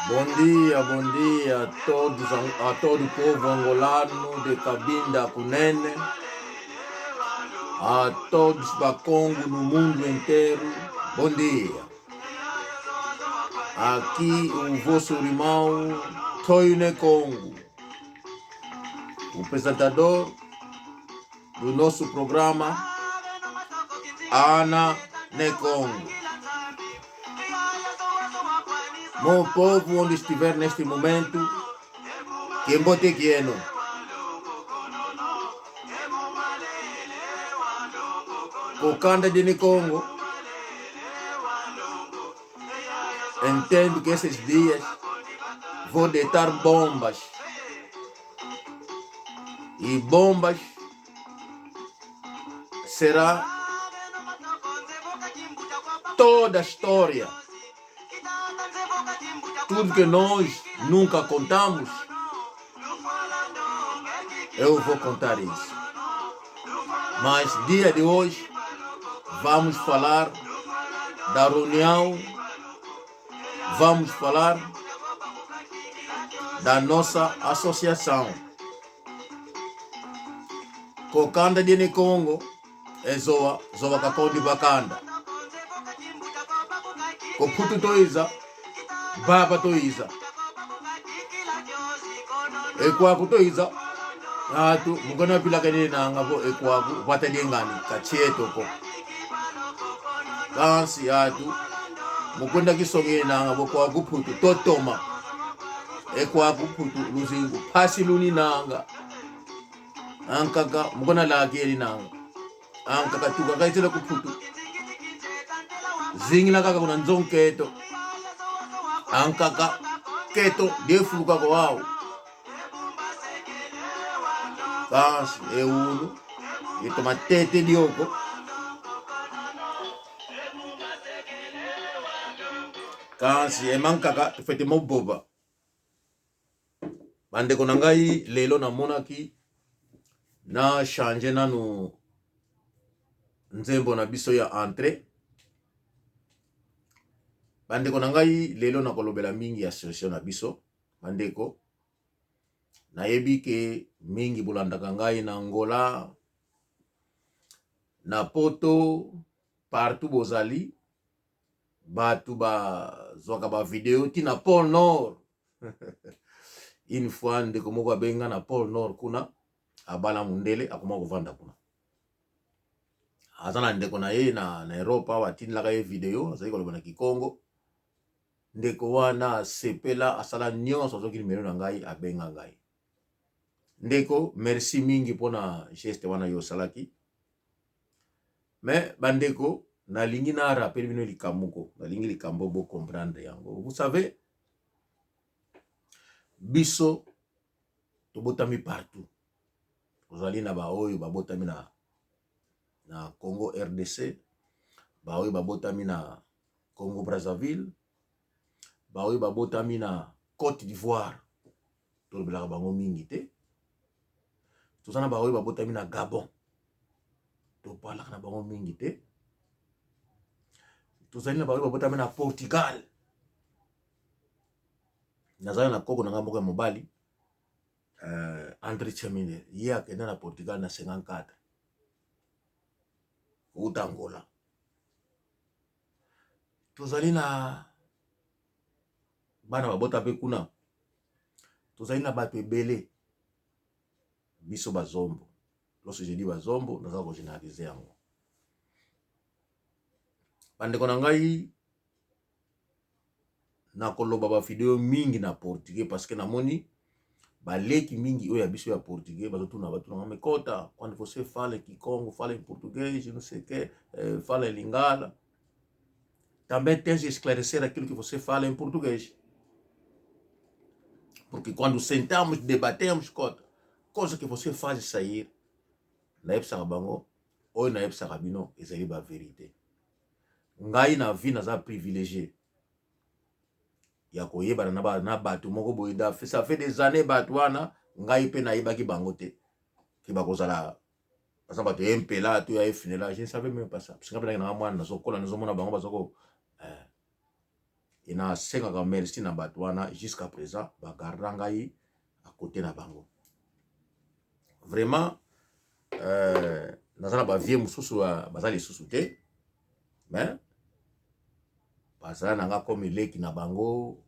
Bom dia, bom dia a todos, a todo o povo angolano de Cabinda, Cunene, a todos Bakongo no mundo inteiro. Bom dia. Aqui o vosso irmão Toine Congo, o apresentador do nosso programa Ana Nekongo. Meu povo, onde estiver neste momento, Kimbote Kieno. Kokanda de Nekongo. Entendo que esses dias vou deitar bombas. E bombas será toda a história. Tudo que nós nunca contamos, eu vou contar isso. Mas dia de hoje vamos falar da reunião, vamos falar da nossa associação. Kokanda dini Congo ezowa zowa kakondi bakanda. Kophutu toiza baba toiza ekwaku toiza atu mukona pilaka nini nanga po ekwaku vataliengani kachieto ko kansi atu mukwenda kisongeni nanga po kwaku phutu totoma ekwaku phutu luzingu phasi luni nanga ankaka mukona lakeli nanga ankaka tuka kaitsela kuphutu zingila kaka kuna nzonketo ankaka keto defuluka ko wawu kasi eulu ito matete dioko kasi emankaka tufete moboba. Bandeko na ngai, lelo namonaki na change nanu nzembo na biso ya entrée. Bandeko na ngai, lelo nakolobela mingi association na biso. Bandeko, nayebi ke mingi bolandaka ngai na Angola, na Poto, partout bozali. Batu bazwaka ba video ti na pole nord. Une fois ndeko moko abengi nga na pole nord kuna, abala mundele akoma kovanda kuna. Aza na ndeko na ye na, na Europe awa, atindelaka ye video, azali koloba na Kikongo. Ndeko wana asepela, asala nyonso, azwaki numero na ngai, abenga ngai. Ndeko, merci mingi mpona geste wana yo osalaki. Mais bandeko, nalingi na rappeler bino likambo moko, nalingi likambo bo comprendre yango. Vous savez, biso tobotami partout. Tozali na baoyo babotami na na Congo RDC, baoyo babotami na Congo Brazzaville, baoyo babotami na Côte d'Ivoire, tolobelaka bango mingi te. Toza na baoyo babotami na Gabon, topalaka na bango mingi te. Tozali na baoyo babotami na Portugal. Nazali na koko na ngai moko ya mobali, André Chemine, ye akenda na Portugal na 54 kouta Angola. Tozali na bana babota mpe kuna. Tozali na bato ebele, biso bazombo. Lorsque je dis bazombo, naza ko généraliser yango. Bandeko na ngai, nakoloba ba video mingi na portugais parce que namoni baleki mingi oyo ya biso ya portugais bazotuna, batuna mais kota quando você fala kikongo, fala em português, je não sei que, fala em lingala, também tens de esclarecer aquilo que você fala em português, porque quando sentamos, debatemos, kota cosa que você faz sair, nayebisaka bango oyo nayebisaka bino ezali ba vérité. Ngai na vie naza privilégié ya koyebana na, ba, na bato moko boye. Ça fait des années bato wana ngai mpe nayebaki bango te ke bakozala Baza bato ya MPLA to ya FNLA, je ne savais même pas ça. Parce que nga na mwana nazokola nazomona bango bazoko eh, nasengaka merci na bato wana jusqu'à présent bagarda ngai à côté na bango. Vraiment naza na bavieux mosusu baza lisusu te, mais bazala na nga comme leki na bango,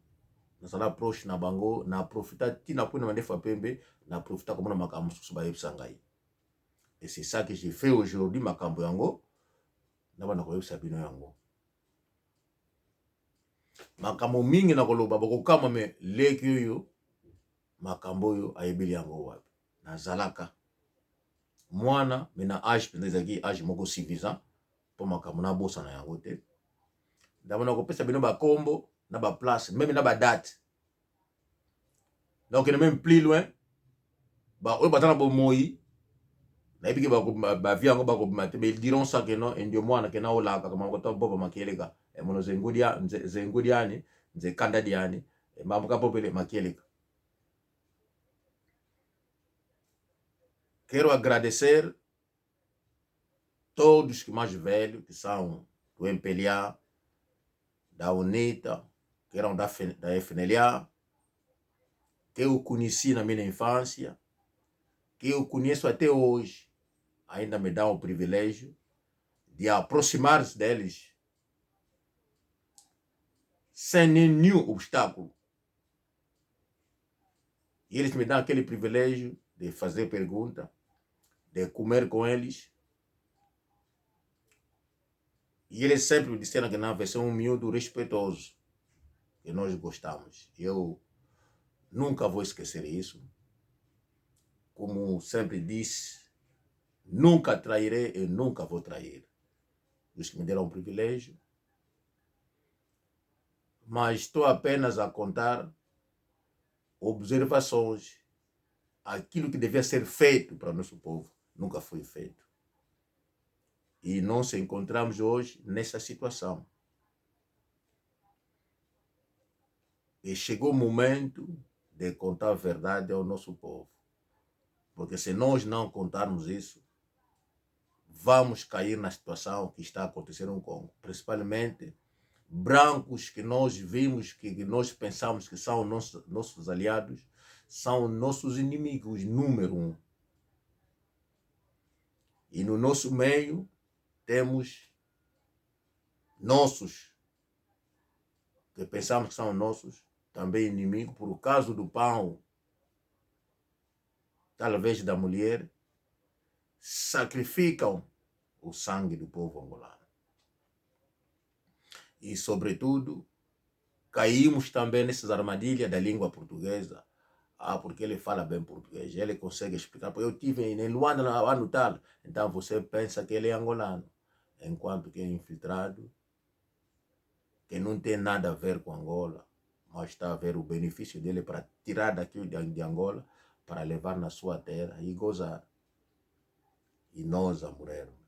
nazala proche na bango, na profita ntina mpona mandefu ya pembe, na profita komona makambo mosusu bayebisa ngai. Et c'est ça que j'ai fait aujourd'hui, makambo yango na bana koyebisa bino yango. Makambo mingi na koloba bokokama, me leki oyo makambo oyo ayebeli yango wapi? Nazalaka mwana, me na age mpenza ezalaki age moko suffisant mpo makambo nabosana yango te. Ndambo na kopesa bino bakombo na baplace, même na badate. Donc même plus loin, baoyo baza na bomoi, nayebi ke bavie yango bakobima te, mais ils diront ça que non, endio mwana ke naolaka kama boba makieleka emono zengudiani nzekanda diani mambuka popele makieleka. Quero agradecer todos que mais velhos, que são do MPLA, da UNITA, que eram da FNLA, que eu conheci na minha infância, que eu conheço até hoje, ainda me dão o privilégio de aproximar-se deles sem nenhum obstáculo. E eles me dão aquele privilégio de fazer pergunta, de comer com eles. E eles sempre me disseram que não, vai ser um miúdo respeitoso, que nós gostamos. Eu nunca vou esquecer isso. Como sempre disse, nunca trairei e nunca vou trair. Os que me deram o privilégio. Mas estou apenas a contar observações. Aquilo que devia ser feito para o nosso povo nunca foi feito. E nós encontramos hoje nessa situação. E chegou o momento de contar a verdade ao nosso povo. Porque se nós não contarmos isso, vamos cair na situação que está acontecendo no Congo. Principalmente brancos que nós vimos, que nós pensamos que são nossos aliados, são nossos inimigos número 1. E no nosso meio temos nossos, que pensamos que são nossos, também inimigos, por causa do pão, talvez da mulher, sacrificam o sangue do povo angolano. E, sobretudo, caímos também nessas armadilhas da língua portuguesa. Ah, porque ele fala bem português, ele consegue explicar. Porque eu tive em Luanda, no ano tal. Então você pensa que ele é angolano, enquanto que é infiltrado, que não tem nada a ver com Angola, mas está a ver o benefício dele para tirar daqui de Angola, para levar na sua terra e gozar. E nós a morrermos.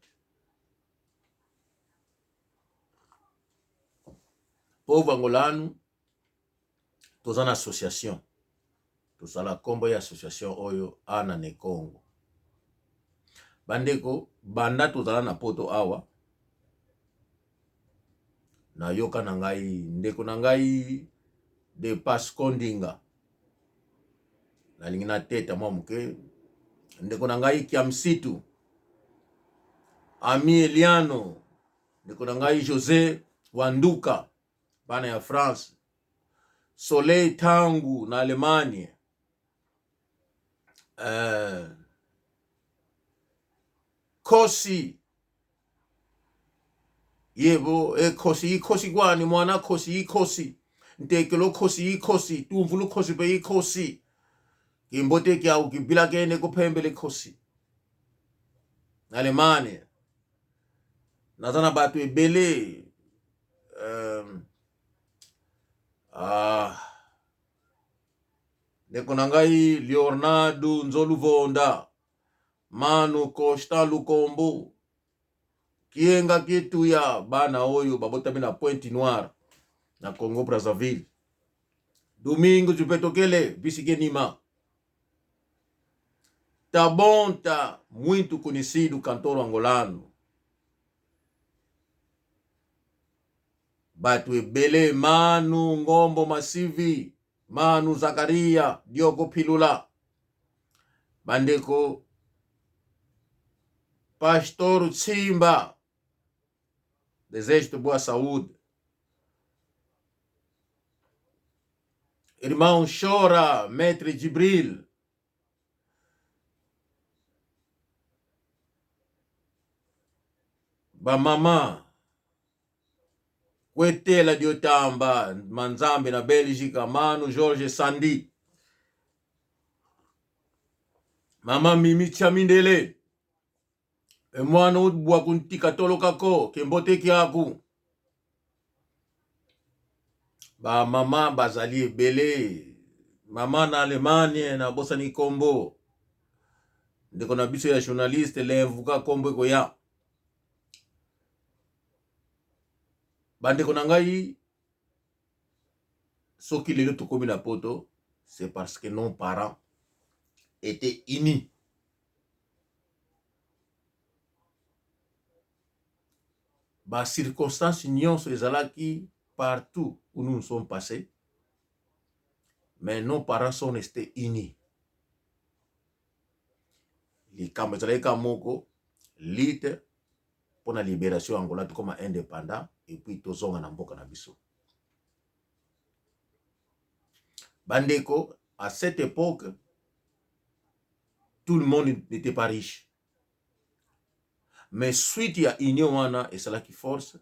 Povo angolano, toza na association, tozala kombo ya association oyo ana ne Congo. Bandeko, banda tozala na poto awa, nayoka na ngai ndeko na ngai de Pasco Ndinga, nalingi na teta mwa moke, ndeko na ngai Kiamsitu, Ami Eliano, ndeko na ngai José Wanduka, bana ya France, Soleil Tangu na Allemagne, Kosi yebo, Khosi ikhosi kwani mwana Khosi ikhosi ntekelo Khosi ikhosi tumvu Khosi pe ikhosi kimbote kya ukibila kene kuphembele Khosi na Allemagne naza na bato ebele. Ndeko na ngai Leonardo Nzoluvonda, Manu Constant Lukombo, Kienga Kituya, bana oyo babotami na Pointe Noire na Congo Brazzaville, Domingo Jupetokele Bisike Nima. Tabonta, muito conhecido cantor angolano. Bato ebele Manu Ngombo Masivi, Manu Zakaria, Diogo Pilula. Bandeko Pastor Tsimba, desejo de boa saúde. Irmão Chora, Maître Djibril. Bamama Kwetela Diotamba Manzambe na Belgique, Manu Georges Sandi, Mama Mimi Chamindele, mwana ubwa kuntika tolokako kembote kiaku. Ba mama bazali ebele. Mama na Allemagne na bosani kombo. Ndeko na biso ya journaliste lemvuka kombo ekoya. Bandeko na ngai, soki lelo tokomi na poto, c'est parce que nos parents étaient unis. Ba circonstances nyonso ezalaki partout où nous nous sommes passés, mais nos parents sont restés unis. Likambo ezalaki kaka moko, lutte mpo na liberation ya Angola, tokoma indépendant et puis tozonga na mboka na biso. Bandeko, à cette époque, tout le monde n'était pas riche. Mais suite ya union wana esalaki force,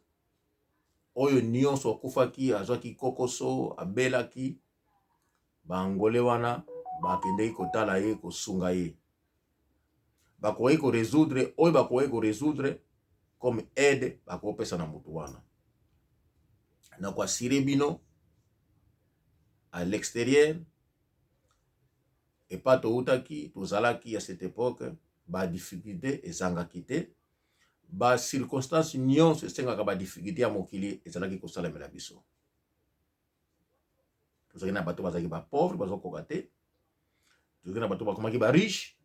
oyo nyonso akufaki, azwaki kokoso, abelaki, ba Angolais wana bakendeki kotala ye, kosunga ye. Bakoki ko résoudre oyo bakoki ko résoudre comme aide bakopesa na motu wana. Na ko assurer bino à l'extérieur epa toutaki, tozalaki à cette époque, ba difficulté ezangaki te, ba circonstances nyonso esengaka ba difficulté ya mokili ezalaki kosalemela biso. Tozalaki na bato bazalaki ba pauvre bazokoka te, tozalaki na bato bakomaki ba riche,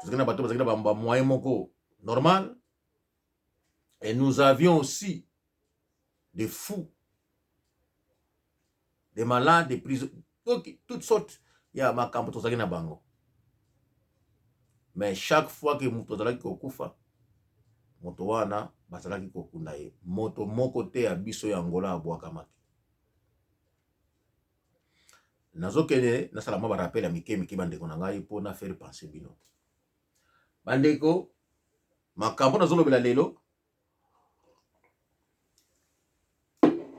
tozalaki na bato bazalaki na ba moyen moko normal, et nous avions aussi des fous, des malades, des prisonniers, toutes sortes ya makambo tozalaki na bango. Mais chaque fois que moto azalaki kokufa, moto wana bazalaki kokunda ye. Moto moko te ya biso ya Angola abwakamaki. Nazokende nasala mwa ba rappel ya mike mike, bandeko na ngai, mpo na faire penser bino. Bandeko, makambo nazolobela lelo,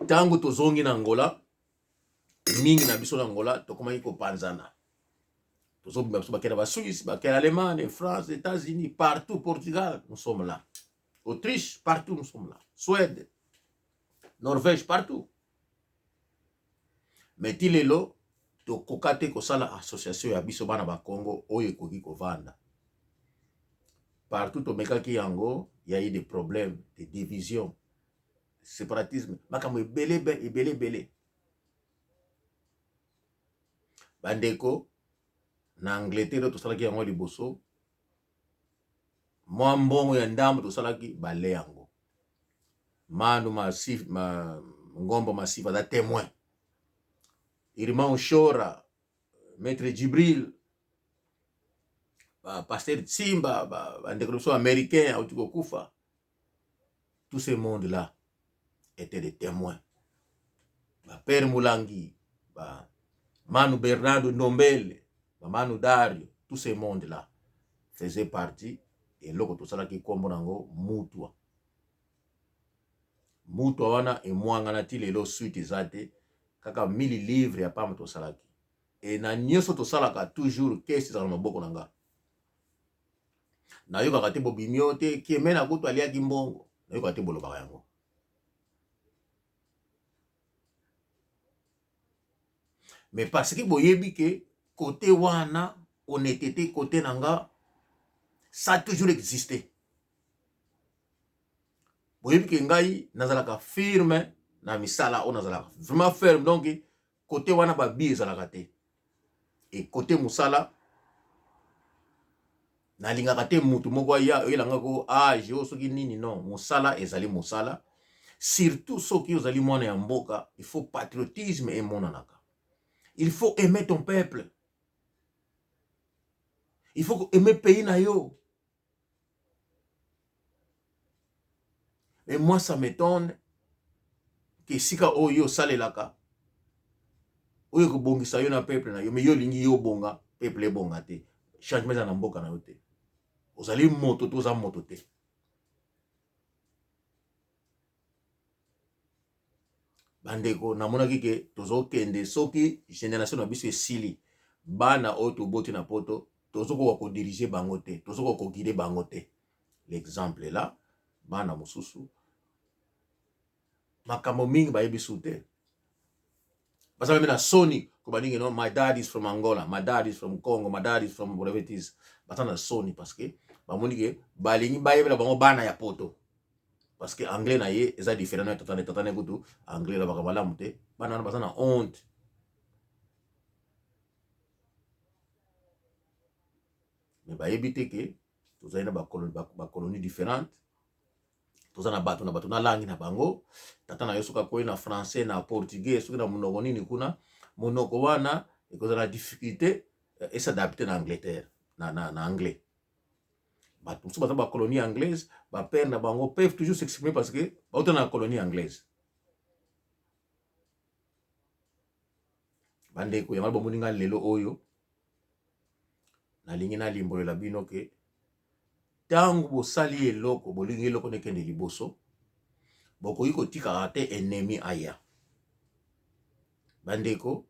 ntango tozongi na Angola, mingi na biso na Angola tokomaki kopanzana. Tozobima biso bakenda ba Suisse, bakenda Allemagne, France, États-Unis, partout, Portugal, nous sommes là. Autriche, partout nous sommes là. Suède, Norvège, partout. Mais ti lelo tokoka te kosala association ya biso bana ba Congo oyo ekoki kovanda. Partout tomekaki yango, y a eu des problèmes, des divisions, séparatisme, makambo ebele ebele ebele. Bandeko, na Angleterre tosalaki yango liboso, mwa mbongo ya ndambo tosalaki bale yango. Manu Masif, ma, Ngombo Masif aza témoin. Irmão Shora, Maître Djibril, ba Pasteur Tsimba, ba bandeko na biso américain auti kokufa. Tout ce monde-là était des témoins. Ba Père Moulangi, ba Manu Bernardo Ndombele, ba Manu Dario, tout ce monde-là faisait partie eloko tosalaki kombo nango Mutwa. Mutwa wana emwangana ti lelo suite eza te, kaka 1000 livres ya pamba tosalaki. E na nyonso tosalaka toujours caisse ezala na maboko na nga. Nayokaka te bobimi yo te, Kiemena kutu aliaki mbongo, nayokaka te bolobaka yango. Mais parce que boyebi ke côté wana honnêteté côté na nga ça a toujours existé. Boyebi ke ngai nazalaka firme na misala oyo, nazalaka vraiment ferme, donc côté wana babi ezalaka te. Et côté mosala Nalingaka te mutu moko aya oyela nga ko age o soki nini non, mosala ezali mosala. Surtout soki ozali mwana ya mboka, il faut patriotisme emonanaka. Il faut aimer ton peuple. Il faut aimer pays na yo. Mais moi ça m'étonne que esika oyo osalelaka oyo ekobongisa yo na peuple na yo, mais yo olingi yo obonga, peuple ebonga te. Changement eza na mboka na yo te. Ozali moto to oza moto te. Bandeko, namonaki ke tozokende soki generation na biso esili, bana oyo toboti na poto tozokoka kodirige bango te, tozokoka koguide bango te. L'exemple là, bana mosusu makambo mingi bayebi su te, baza meme na soni koba ningi no, my dad is from Angola, my dad is from Congo, my dad is from whatever it is. Baza na soni parce que bamoni ke balingi bayebela bango bana ya poto, parce que anglais na ye eza différent na tata na tata na kutu anglais elobaka malamu te. Bana wana baza na honte. Mais bayebi te ke tozali na bacolonie différente, toza na bato na bato na langi na bango. Tata na yo soki akoyi na français na portugais soki na monoko nini kuna, monoko wana ekozala na difficulté esadapte na Angleterre na anglais. Bato mosusu baza bacolonie anglaise, bapère na bango peuvent toujours s'exprimer parce que bauta na colonie anglaise. Bandeko, yango bomoni nga lelo oyo nalingi nalimbolela bino ke ntango bosali eloko, bolingi eloko nekende liboso, bokoki kotikaka te ennemi aya. Bandeko,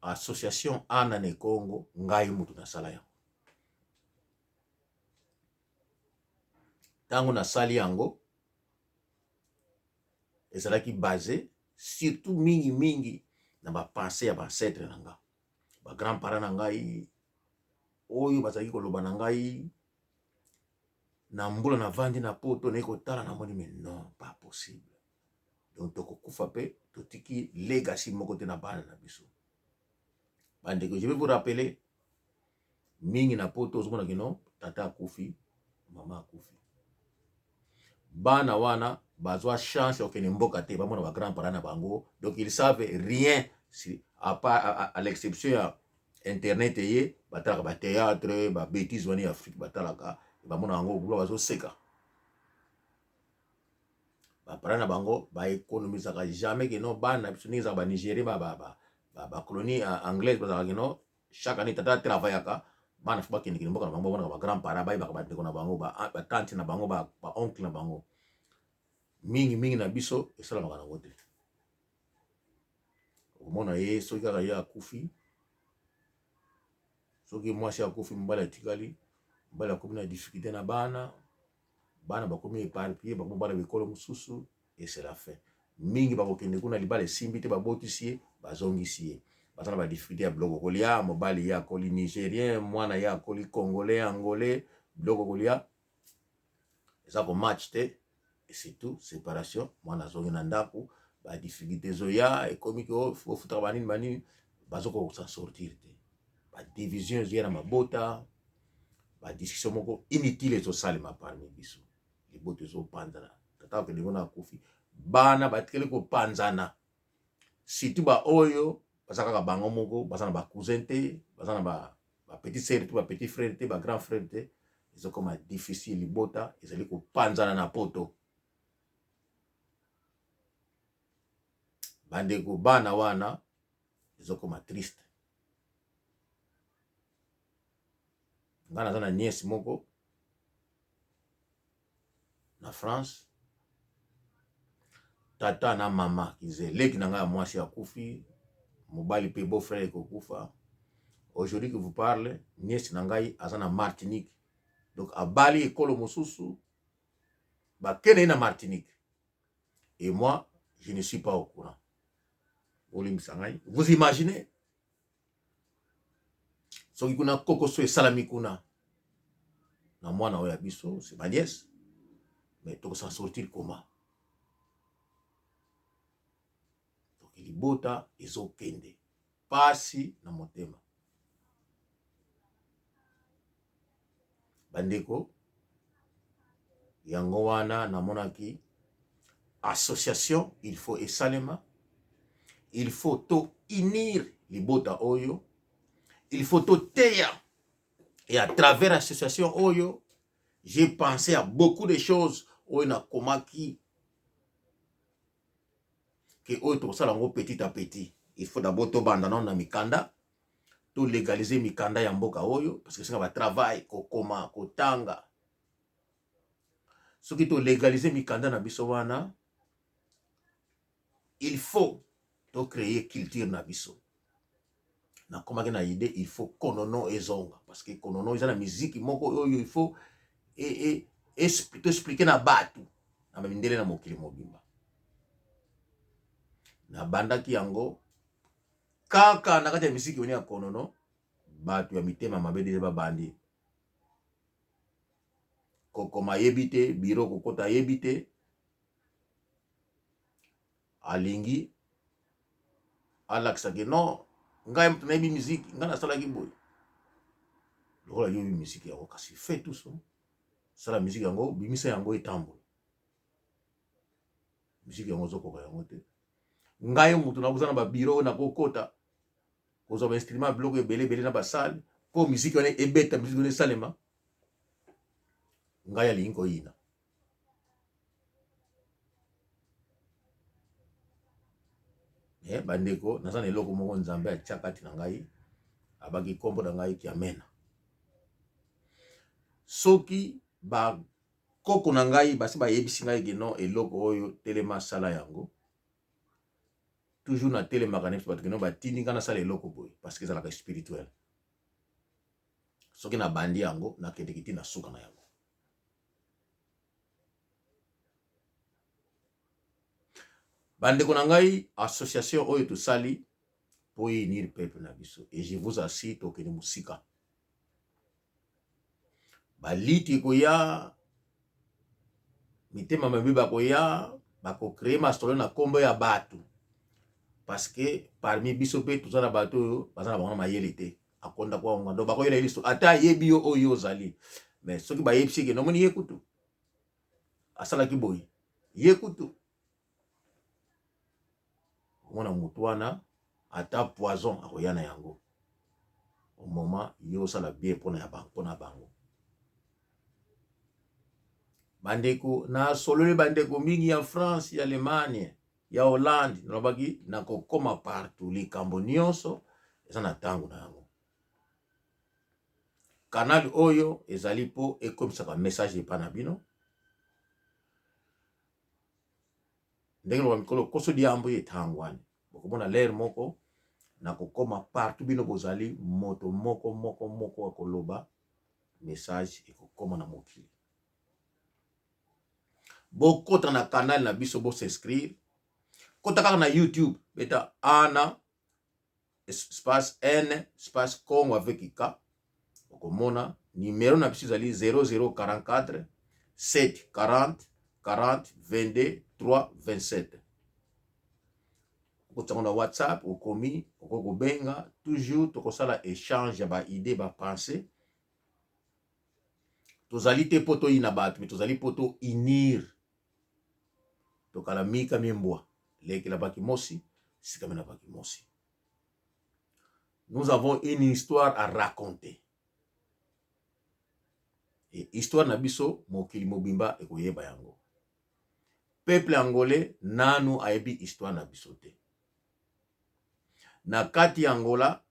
association Ana na Congo, ngai mutu nasala yango. Ntango nasali yango ezalaki base surtout mingi mingi na bapense ya baancetre na nga, ba grand parent na ngai oyo bazalaki koloba na ngai na mbula navandi na poto, naye kotala namoni mais non, pas possible. Donc tokokufa mpe totiki legacy moko te na bana na biso. Bandeko, je vais vous rappeler mingi na poto ozomona kino tata akufi, mama akufi, bana wana bazwa chance ya kokende mboka te, bamona ba grand parent na bango. Donc ils savent rien si, à, part, à l'exception ya internet eye batalaka ba théâtre, ba bêtise wana ya Afrique batalaka, bamona yango gula bazoseka. Baparent na bango baekonomisaka jamais ke no bana biso ndenge ezalaka banigérien bacolonie anglaise bazalaka ke no chaque année tata travaillaka, bana fo bakendekende mboka na bango, bamonaka ba grand parent, bayebaka bandeko na bango, batante na bango, baoncle na bango. Mingi mingi na biso esalamaka nango te. Okomona ye soki kaka ye akufi, soki mwasi akufi, mobali atikali, mobali akomi na difficulté na bana, bana bakomi éparpillé, bakomi bana bikolo mosusu, et c'est la fin. Mingi bakokende kuna, libala esimbi te, babotisi ye, bazongisi ye, baza na badifficulté ya biloko kolia. Mobali ye akoli nigérien, mwana ye akoli congolais, angolais, biloko kolia eza komatch te, et surtout séparation. Mwana azongi na ndako, badifficulté ezoya, ekomi ke ofutaka banini banini, bazokoka s'en sortir te. Badivision ezoya na mabota, badiscussion moko inutile ezosalema parmi biso, libota ezopanzana. Tata akende kuna akufi, bana batikali kopanzana, surtout baoyo baza kaka bango moko, baza na bacousin te, baza na ba petit sœur te, ba petit frère te, ba grand frère te. Ezokoma difficile, libota ezali kopanzana na poto. Bandeko, bana wana ezokoma triste. Ngai naza na nièce moko na France, tata na mama kize leki na ngai ya mwasi akufi, mobali mpe beau frère ekokufa. Aujourd'hui que vous parle, nièce na ngai aza na Martinique, donc abali ekolo mosusu, bakende ye na Martinique, et moi je ne suis pas au courant. Bolimbisa ngai, vous imaginez soki kuna kokoso esalami kuna na mwana oyo ya biso, c'est ma nièce, mais toko s'en sortir comment? Donc libota ezokende, pasi na motema. Bandeko, yango wana namonaki association il faut esalema, il faut to unir libota oyo, il faut toteya. Et à travers association oyo, j'ai pensé à beaucoup de choses oyo nakomaki ke oyo tokosala yango petit à petit. Il faut d'abord tobanda nano na mikanda, to légaliser mikanda ya mboka oyo, parce que singa ba travail, kokoma, kotanga. Soki to légaliser mikanda na biso wana, il faut to créer culture na biso. Nakomaki na idée, il faut konono ezonga, parce que konono eza na miziki moko oyo il faut to expliquer na bato na mindele na mokili mobimba. Nabandaki yango kaka na kati ya misiki wana ya konono, bato ya mitema mabe deja babandi kokoma, ayebi te biro kokota, ayebi te, alingi alakisaki non, ngai moto nayebi miziki, ngai nasalaki boye. Lokola yo oyebi miziki yango, kasi fait tout ça, sala miziki yango, bimisa yango, etambola. Miziki yango ozokoka yango te. Ngai moto nakoza na babiro oyo nakokota kozwa bainstrument, biloko ebele ebele na basale mpo miziki wana ebeta, miziki wana esalema. Ngai alingi koyina. Bandeko, naza na eloko moko Nzambe atia kati na ngai, abaki nkombo na ngai Kiamena. Soki bakoko na ngai basi bayebisi ngai ke non, eloko oyo telema, asala yango, toujours natelemaka neti bato keno batindi ngai nasala eloko boye, parce que ezalaka spirituel. Soki nabandi yango, nakendeki ti na suka na yango. Bandeko na ngai, association oyo tosali mpo unir peuple na biso, et je vous assure, tokende mosika. Baliti ekoya, mitema mabe bakoya, bakocree masolo na nkombo ya bato, parce que parmi biso mpe toza na bato oyo baza na bango na mayele te. Akonda kwa ngonga donc bakoyela ye liso, ata ayebi yo oyo ozali, mais soki bayebisi ke nomoni ye kutu asalaki boye, ye kutu omona motu wana, ata poison akoya na yango au moment yo osala bien mpona ya bango, mpona bango. Bandeko, nasololi bandeko mingi ya France, ya Allemagne, ya Hollande, nalobaki nakokoma partout. Likambo nyonso eza na ntango na yango. Canal oyo ezali mpo ekomisaka message epa na bino. Ndenge loba mikolo koso diambo ye tangwani, bokomona lere moko nakokoma partout. Bino bozali moto moko moko moko akoloba, message ekokoma na mokili. Bokota na canal na biso, bos'inscrire. Kota kaka na YouTube, beta Ana espace N espace Congo avec K, okomona numero na biso ezali 0044 7 40 40 22 3 27. Okotiango na WhatsApp, okomi, okoki kobenga toujours, tokosala échange ya baidée, bapense. Tozali te mpo toyina bato, me tozali mpo to unir. Tokala mika mimbwa lekela bakimosi sikami na bakimosi. Nous avons une histoire à raconter et histoire na biso, mokili mobimba ekoyeba yango. Peuple angolais nanu ayebi histoire na biso te. Na kati ya Angola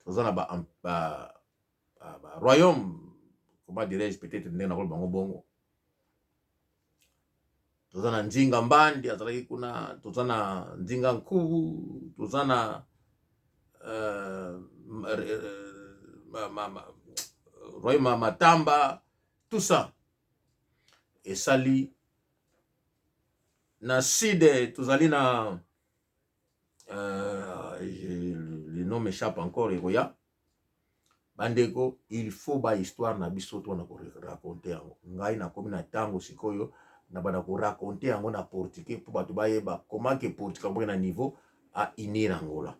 toza na ba royaume, comment dirais-je, peut-être ndenge nakoloba bango bongo. Toza na Nzinga Mbandi azalaki kuna, toza na Nzinga Nkubu, toza na royaume Matamba, tout ça esali na sud. Tozali na le nom m'échappe encore, ekoya. Bandeko, il faut ba histoire na biso tona koraconte yango. Ngai nakomi na ntango sikoyo na banda koraconte yango na portugais mpo bato bayeba comment ke Portugal akomi na niveau a unir Angola,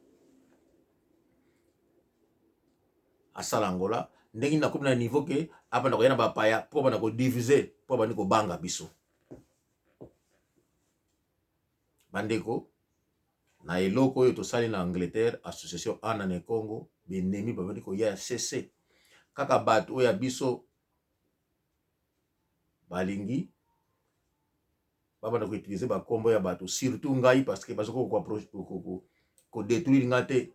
asala Angola. Ndenge nini nakomi na niveau ke abanda koya na bapaya mpo abanda kodivise, mpo abandi kobanga biso? Bandeko, na eloko oyo tosali na Angleterre, association Ana ne Congo, benemi babandi koya ya cc kaka bato oyo ya biso balingi babanda koutilize bakombo ya bato, surtout ngai, parce que bazokoka kodetruire ngai te.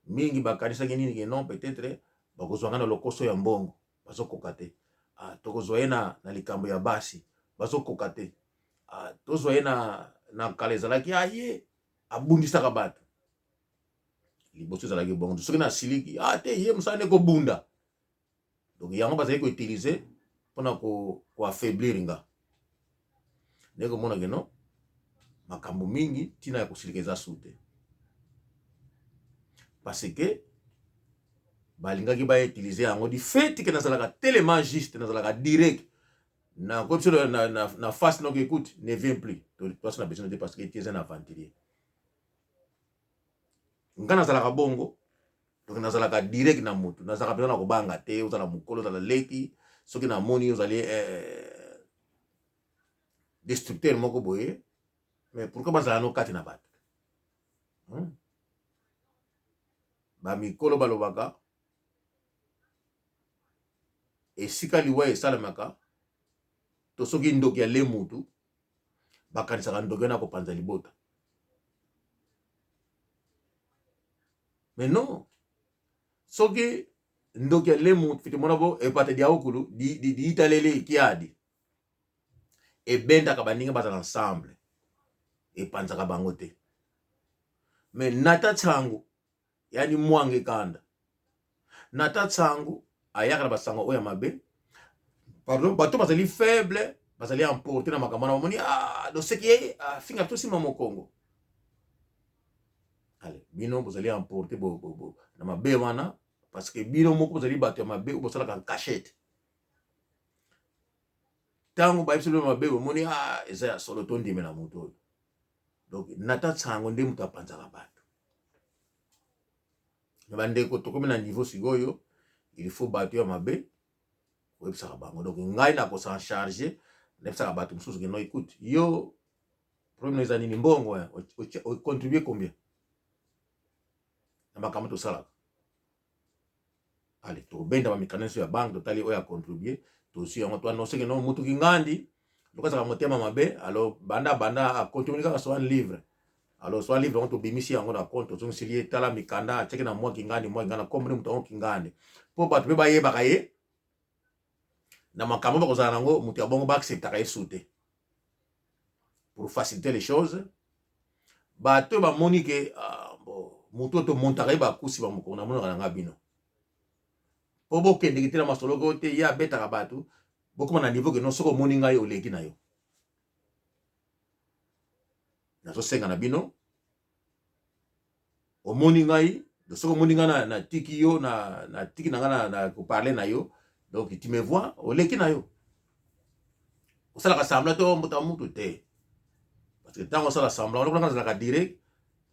Mingi bakanisaki nini? Ke non, peut-être bakozwa ngai na lokoso ya mbongo, bazokoka te. Ah, tokozwa ye na likambo ya basi, bazokoka te. Ah, tozwa ye na kala ezalaki aye abundisaka bato liboso, ezalaki bongo. Soki nasiliki, ah te, ye mosala nde kobunda. Donc yango bazali koutilize mpona koaffaiblir nga. Ndenge komona ke non, makambo mingi ntina ya kosilika eza su te, parce que balingaki bautilize yango du fait ke nazalaka tellement juste, nazalaka direct na koyebisa na face. Donc écoute, ne viens plus, toasi na besoin te, parce que tu es un aventurier. Nga nazalaka bongo, donc nazalaka direct na motu, nazalaka mpenza na kobanga te. Ozala mokolo, ozala leki, soki namoni ozali destructeur moko boye, mais pourquoi bazala no kati na bato? Bamikolo balobaka, esika liwa esalemaka to soki ndoki ale mutu, bakanisaka ndoki wana kopanza libota. Mais non, soki ndoki ale mutu, fitimona bo epata diaokulu diitalele kiadi ebendaka baninga bazala ensemble, epanzaka bango te. Mais nata nsango yani mwange kanda nata nsango ayaka na basango oyo ya mabe. Pardon, bato bazali faible, bazali emporte na makambo wana, bamoni, ah, doseki ye afinga to nsima mokongo. Ale bino bozali emporte bo, bo, bo, na mabe wana, parce que bino moko bozali bato ya mabe oyo bosalaka cachette. Ntango bayebisi bino mabe, bomoni, ah, eza ya solo, tondimela moto oyo. Donc nata nsango nde moto apanzaka bato. Na bandeko, tokomi na niveau sikoyo, il faut bato ya mabe koyebisaka bango. Donc ngai nakosan charge, nayebisaka bato mosusu ke no, écoute, yo problème eza nini? Mbongo ocontribue combien na makambo tosalaka? Ale tobenda bamikanda nyonso ya banke, totali oyo acontribue, tozwi yango, toannonce ke no, mutu kingandi lokola azalaka motema mabe, alors banda banda acontribue kaka so 1 livre. Alors so livre yango, tobimisi yango na compte, tozongiseli ye. Tala mikanda atiaki na mwa kingandi, mwa kingandi, akomboni moto yango kingandi, mpo bato mpe bayebaka ye na makambo bakozala nango. Moto ya bongo baacceptaka ye su te. Pour faciliter les choses, bato bamoni ke, ah, bon, moto oyo tomontaka ye bakusi bamokongo, namonaka na nga bino mpo bokendeki te na masolo ko te, ye abetaka bato. Bokoma na niveau ke no, soki omoni ngai, oleki na yo. Nazosenga na bino, omoni ngai, soki omoni ngai natiki yo, natiki na ngai na koparle na yo, donc tu me vois, oleki na yo. Osalaka semblant to mbota mutu te, parce que ntango osala semblant, lokola ngai nazalaka direct,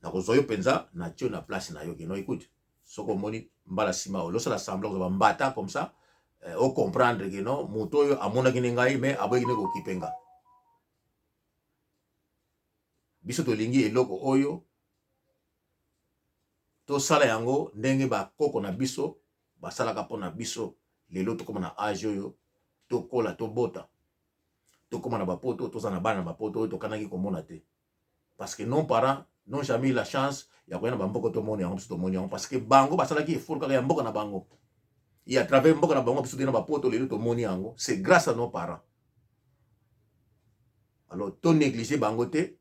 nakozwa yo mpenza, natie yo na place na yo ke no, écoute, soki omoni mbala nsima olosala semblant, kozwa bambata comme ça, ocomprendre ke no, moto oyo amonaki ne ngai, mais aboyaki ne kokipe nga. Biso tolingi eloko oyo tosala yango ndenge bakoko na biso basalaka mpo na biso. Lelo tokóma na age oyo, tokola, tobota, tokóma na bapoto, toza na bana na bapoto oyo tokanaki komona te, parce que nos parents n'ont jamais eu la chance ya koya na bamboka tomoni yango. Biso tomoni yango parce que bango basalaki effort kaka ya mboka na bango, et à travers mboka na bango biso te na bapoto lelo tomoni yango. C'est grâce à nos parents. Alors to néglige bango te.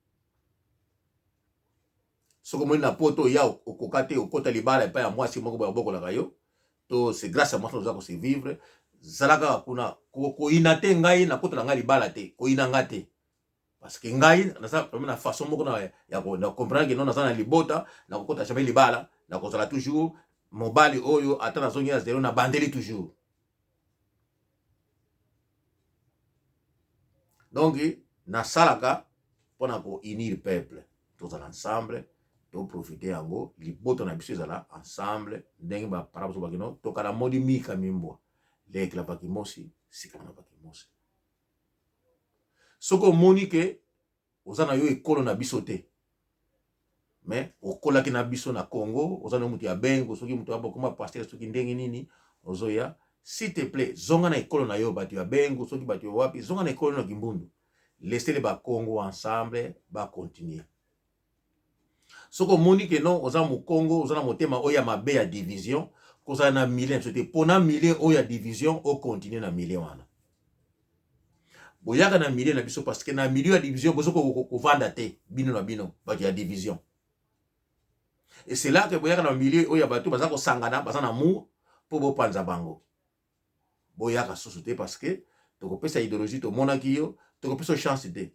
Soki omoni na poto ya okoka te, okota libala epai ya mwasi moko boye abokolaka yo to c'est grâce à mwasi oza kosevivre, zala kaka kuna, koyina te. Ngai nakotela ngai libala te, koyina nga te, parce que ngai naza vraiment na façon moko na ya na comprendre ke non, naza na libota, nakokota jamais libala, nakozala toujours mobali oyo ata nazongi na zero, nabandeli toujours. Donc nasalaka mpona kounir peuple, tozala ensemble. Toprofite yango, libota na biso ezala ensemble ndenge bapara biso bakino tokala modi mika mimbwa lekela bakimosi sika na bakimosi. Soki omoni ke oza na yo ekolo na biso te, mais okolaki na biso na Congo, oza na mutu ya bengo, soki mutu ya bokoma pasteur, soki ndenge nini ozoya, s'il te plaît, zonga na ekolo na yo. Bato ya bengo, soki bato ya wapi, zonga na ekolo na Kimbundu. Laissez les Bakongo ensemble ba continuer. Soki omoni ke non, oza mokongo, oza na motema oyo ya mabe ya division, kozala na milieu na biso te. Mpona milieu oyo ya division, ocontinue na milieu wana. Boyaka na milieu na biso, parce que na milieu ya division bozo kovanda te, bino na bino bato ya division. Et c'est là que boyaka na milieu oyo ya bato baza kosangana, baza na amour, mpo bopanza bango. Boyaka susu te, parce que tokopesa idéologie, tomonaki yo, tokopesa chance te.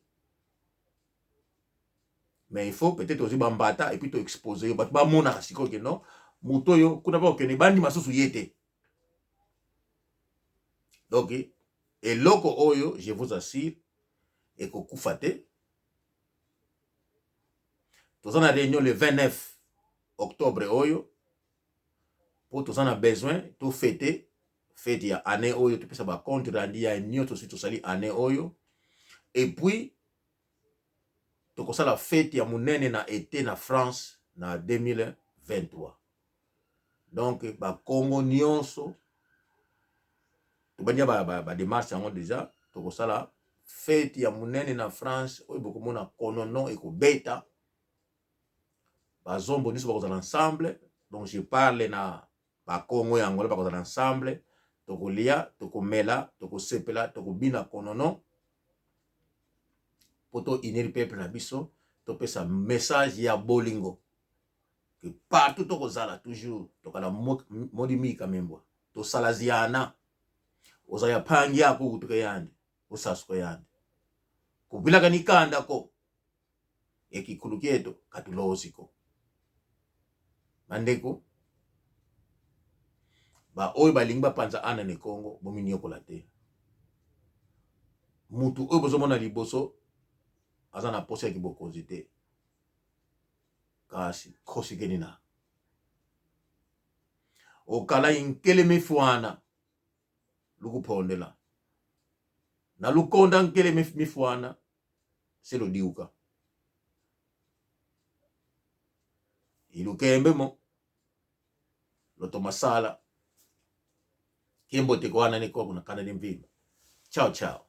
Mais il faut peut-être ozwi bambata et puis toexpose yo, bato bamonaka sikoyo ke non, moto oyo kuna bakokende bandima susu ye te. Donc eloko oyo, je vous assure, ekokufa te. Toza na réunion le 29 octobre oyo, mpo toza na besoin tofete fete ya année oyo, topesa bacompte rendu ya nyonso soki tosali année oyo. Et puis tokosala fete ya monene na été na France na 2023. Donc Bakongo nyonso, tobandi badémarche yango déjà. Tokosala fete ya monene na France oyo bokomona konono ekobeta, bazombo nyonso bakozala ensemble. Donc je parle na Bakongo ya Angola, bakozala ensemble, tokolia, tokomela, tokosepela, tokobina konono mpo to unir peuple na biso, topesa message ya bolingo ke partout tokozala toujours tokala modi mika membwa tosala ziana oza ya phangi yako kutuka yandi osasuka yandi kubilaka nikanda ko ekikulu kieto katuloziko. Bandeko baoyo balingi bapanza ana na Kongo, bominiokola te. Mutu oyo bozomona liboso aza na posa ya kibokonzi te, kasi kosikeni na okala inkele mifwana lukupondela na lukonda nkele mifwana selodiuka ilukembe mo loto masala kembo te kwana ni koko na kana ni mvimba. Ciao ciao.